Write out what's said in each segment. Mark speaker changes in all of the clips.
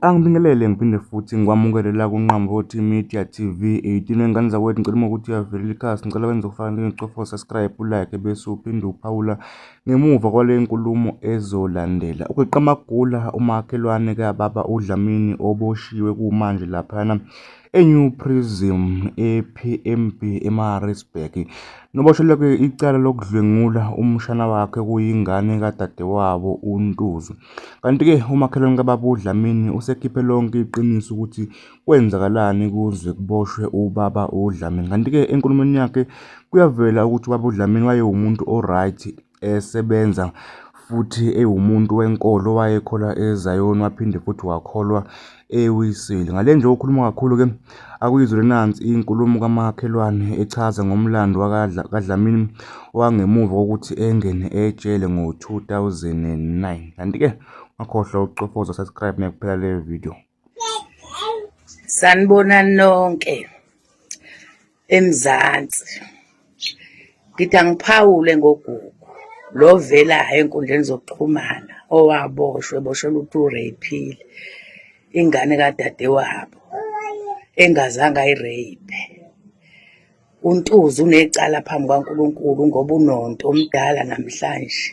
Speaker 1: Angibingelele ngiphinde futhi ngikwamukele la kuNqambothi Media TV 18 wengane zakwethu ngicela uma ukuthi uyavelela ikhasi ngicela wenze okufana ngicofa subscribe ulike bese uphinde uphawula ngemuva kwale nkulumo ezolandela. Ugeqa amagula umakhelwane kababa uDlamini oboshiwe kumanje laphana eNew Prism ePMB eMaritzburg noboshelwe icala lokudlwengula umshana wakhe kuyingane kadadewabo uNtuzu. Kanti-ke umakhelwane kababa uDlamini usekhiphe lonke iqiniso ukuthi kwenzakalani kuze kuboshwe ubaba uDlamini. Kanti-ke enkulumweni yakhe kuyavela ukuthi ubaba uDlamini wayewumuntu o-right esebenza futhi ewumuntu wenkolo wayekholwa eZayoni waphinde futhi wakholwa eWisile. Ngale nje okhuluma kakhulu-ke akuyizwe nansi inkulumo kamakhelwane echaza ngomlando kaDlamini wangemuva kokuthi engene ejele ngo-2009. Kanti-ke ungakhohlwa ukucofoza subscribe mekuphela le video.
Speaker 2: Sanibonani nonke eMzansi. Ngithi angiphawule ngoGugu lo ovelayo ey'nkundleni zokuxhumana owaboshwa eboshelwa ukuthi ureyiphile ingane kadadewabo engazange ayireyiphe. UNtuzu unecala phambi kukaNkulunkulu ngoba unonto omdala namhlanje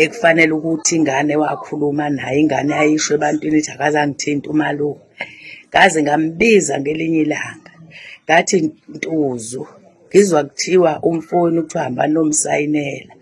Speaker 2: ekufanele ukuthi ingane wakhuluma naye ingane yayisho ebantwini ithi akaze angithinte umalume. Ngaze ngambiza ngelinye ilanga ngathi Ntuzu Ngizwa kuthiwa umfowenu kuthiwa hambani nomsayinela.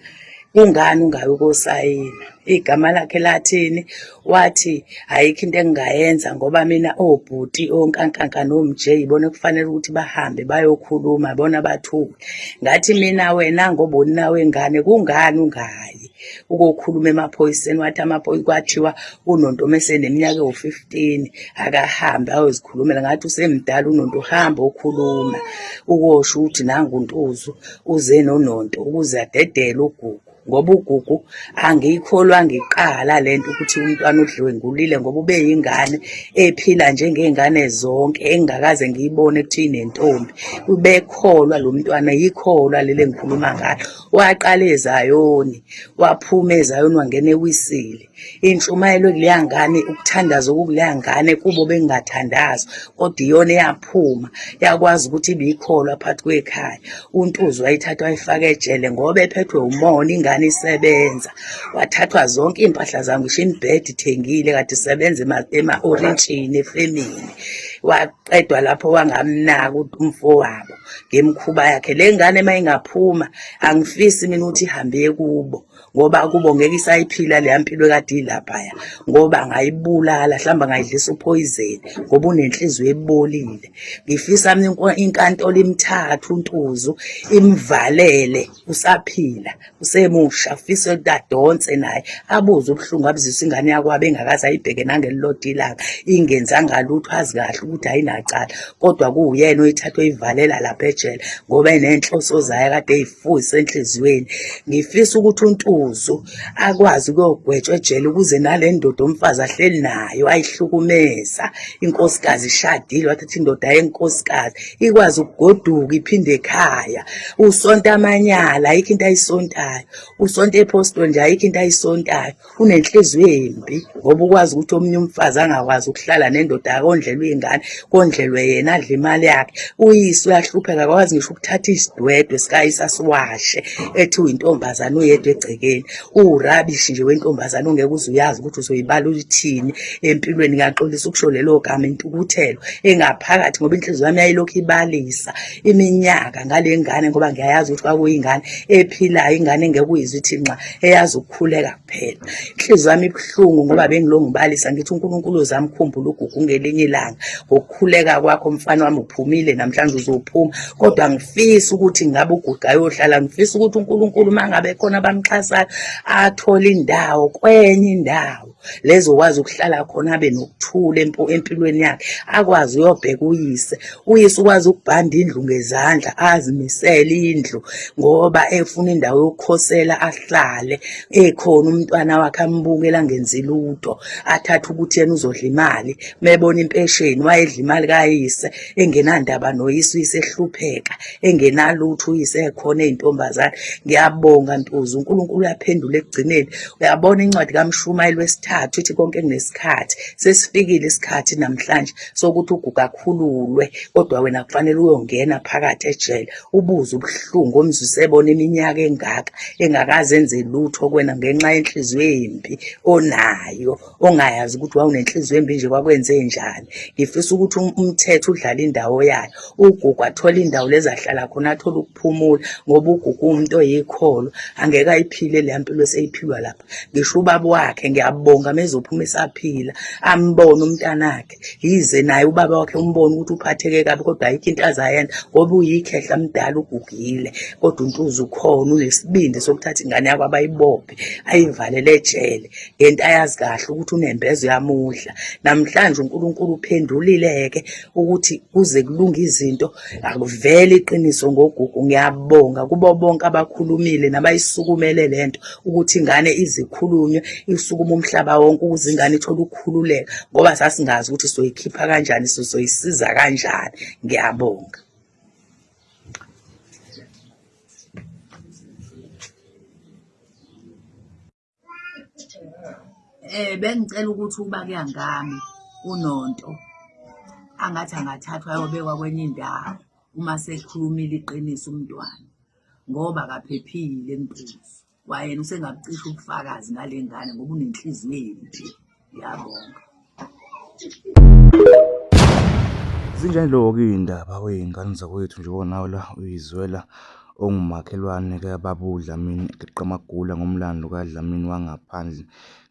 Speaker 2: Kungani ungayi ukosayina? Igama lakhe lathini? Wathi ayikho into engingayenza ngoba mina obhuti onkankanka nomj ibona kufanele ukuthi bahambe bayokhuluma bona bathuke. Ngathi mina wena ngoba unina wengane kungani ungayi ukokhuluma emaphoyiseni? Wathi amaphoyisa kwathiwa uNonto uma eseneminyaka ewu-15 akahambe ayozikhulumela. Ngathi usemdala uNonto hamba okhuluma ukosho ukuthi nangu uNtuzu uze noNonto ukuze adedele uGugu ngoba uGugu angiyikholwa ngiqala lento ukuthi umntwana udlwengulile ngoba ubeyingane ephila njengey'ngane zonke engingakaze ngiyibone kuthiwa inentombi. Ubekholwa lo mntwana yikholwa leli engikhuluma ngalo. Waqala eZayoni waphuma eZayoni wangena eWisile. Intshumayelo ekuleya ngane, ukuthandaza okukuleya ngane kubo bengingathandazi kodwa iyona eyaphuma yakwazi ukuthi ibikholwa phakathi kwekhaya. UNtuzu wayithatha wayifaka ejele ngoba ephethwe umona ingane isebenza. Wathathwa zonke iy'mpahla zayo ngisho imibhede ithengile kade isebenza ema-orintshini efemini. Waqedwa lapho wangamnaka umfowabo ngemikhuba yakhe. Le ngane uma ingaphuma angifisi mina ukuthi ihambe iye kubo. Ngoba kubo ngeke isayiphila leya mpilo ekade ilaphaya ngoba angayibulala mhlawumbe angayidlisa uphoyizeni ngoba unenhliziyo ebolile. Ngifisa mina inkantolo imthathe uNtuzu imvalele usaphila usemusha fise ukuthi adonse naye abuze ubuhlungu abuzisa ingane yakwabo engakaze ayibheke nangelilodwa ilanga ingenzanga lutho azi kahle ukuthi ayinacala kodwa kuwuyena oyithatha oyivalela lapha ejele ngoba enenhloso zayo kade eyifuyise enhliziyweni. Ngifisa ukuthi uNtuzu akwazi ukuyogwetshwa ejele ukuze nale ndoda umfazi ahleli nayo ayihlukumeza inkosikazi ishadile wathatha indoda yenkosikazi ikwazi ukugoduka iphinde ekhaya. Usonta amanyala ayikho into ayisontayo, usonta ephostoli nje ayikho into ayisontayo. Unenhliziyo embi ngoba ukwazi ukuthi omunye umfazi angakwazi ukuhlala nendoda akondlelwe iy'ngane kondlelwe yena adle imali yakhe. Uyise uyahlupheka akakwazi ngisho ukuthatha isidwedwe sikayise asiwashe ethi uyintombazane uyedwa egcekeni. Uwurabishi nje wentombazane ongeke uze uyazi ukuthi uzoyibala uyithini empilweni. Ngiyaxolisa ukusho lelo gama intukuthelo engaphakathi ngoba inhliziyo yami yayilokhu ibalisa iminyaka ngale ngane ngoba ngiyayazi ukuthi kwakuyingane ephilayo ingane engeke uyizwe ithi nxa eyazi ukukhuleka kuphela. Inhliziyo yami ibuhlungu ngoba bengilo ngibalisa ngithi uNkulunkulu uzamkhumbula uGugu ngelinye ilanga ngokukhuleka kwakho mfana wami uphumile namhlanje uzophuma kodwa ngifisa ukuthi ngabe uGugu ayohlala ngifisa ukuthi uNkulunkulu uma ngabe khona abamxhasayo athole indawo kwenye indawo lezokwazi ukuhlala khona abe nokuthula empilweni yakhe akwazi uyobheka uyise uyise ukwazi ukubhanda indlu ngezandla azimisele indlu ngoba efuna indawo yokukhosela ahlale ekhona umntwana wakhe ambukela angenzi lutho athathe ukuthi yena uzodla imali mebona impesheni wayedla imali kayise engenandaba noyise uyise ehlupheka engenalutho uyise ekhona eyintombazane ngiyabonga Ntuzu uNkulunkulu. aphendule ekugcineni. Uyabona incwadi kaMshumayeli wesithathu ithi konke kunesikhathi. Sesifikile isikhathi namhlanje sokuthi uGugu akhululwe, kodwa wena kufanele uyongena phakathi ejele ubuze ubuhlungu omzwise bona iminyaka engaka engakaze enze lutho kuwena ngenxa yenhliziyo embi onayo. Ongayazi ukuthi wawunenhliziyo embi nje kwakwenze njani. Ngifisa ukuthi umthetho udlale indawo yayo, uGugu athole indawo lezi ahlala khona athole ukuphumula ngoba uGugu uwumuntu oyikholwa, angeke ayiphile leya mpilo eseyiphilwa lapha. Ngisho ubaba wakhe ngiyabonga mezophuma esaphila ambone umntanakhe, yize naye ubaba wakhe umbone ukuthi uphatheke kabi kodwa ayikho into azayenza ngoba uyikhehla mdala ugugile, kodwa uNtuzu ukhona unesibindi sokuthatha ingane yakho abayibophe ayivalele ejele. Ngento ayazi kahle ukuthi unembeza uyamudla. Namhlanje uNkulunkulu uphendulile-ke ukuthi kuze kulunge izinto, akuvele iqiniso ngoGugu. Ngiyabonga kubo bonke abakhulumile nabayisukumele le nto ukuthi ingane ize ikhulunywe, isukume umhlaba wonke ukuze ingane ithole ukukhululeka ngoba sasingazi ukuthi soyikhipha kanjani, sizoyisiza kanjani. Ngiyabonga. Bengicela ukuthi ukuba kuya ngami uNonto angathi angathathwa ayobekwa kwenye indawo uma sekhulumile iqiniso umntwana ngoba akaphephile eMtuzu. Kwayena usengabucisha ubufakazi ngale ngane ngoba unenhliziyo embi. Ngiyabonga.
Speaker 1: Zinjalo-ke iy'ndaba wey'ngane zakwethu njengoba nawe la uyizwela ongumakhelwane kababa uDlamini egeqa amagula ngomlando kaDlamini wangaphandle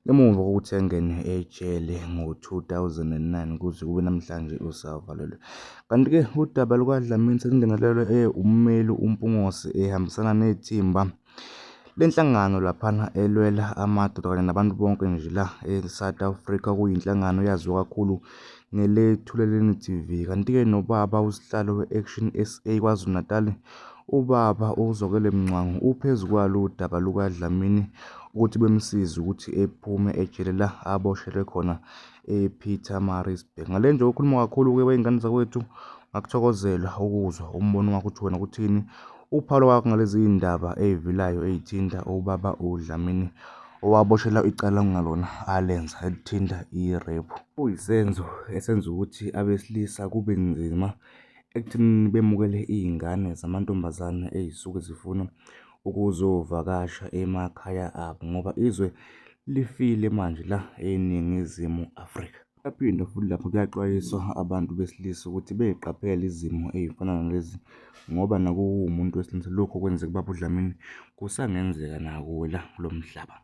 Speaker 1: ngemuva kokuthi engene ejele ngo-2009 kuze kube namhlanje usavalelwe. Kanti-ke udaba lukaDlamini sekungenelelwe ummeli uMpungose ehambisana nethimba Le nhlangano laphana elwela amadoda kanye nabantu bonke nje la e-South Africa kuyinhlangano eyaziwa kakhulu ngele-Thuleleni TV. Kanti-ke nobaba usihlalo we-Action SA KwaZulu-Natal, ubaba uZwakele Mncwango uphezu kwalo udaba lukaDlamini ukuthi bemsize ukuthi ephume ejele la aboshelwe khona ePietermaritzburg. Ngale nje okhuluma kakhulu-ke wey'ngane zakwethu, ngakuthokozela ukuzwa umbono wakho ukuthi wena kuthini. Uphawula kwakho ngalezi zindaba ey'velayo ey'thinta ubaba uDlamini owaboshelwa icala okungalona alenza elithinta i-rape. Kuyisenzo esenza ukuthi abesilisa kube nzima ekuthenini bemukele iy'ngane zamantombazane ey'suke zifuna ukuzovakasha emakhaya abo ngoba izwe lifile manje la eNingizimu Afrika. Kuyaphindwa futhi lapho kuyaxwayiswa abantu besilisa ukuthi beyiqaphele izimo ey'fana nalezi ngoba nakuwumuntu wesilisa lokhu okwenzeka kubaba uDlamini kusangenzeka nakuwe la kulo mhlaba.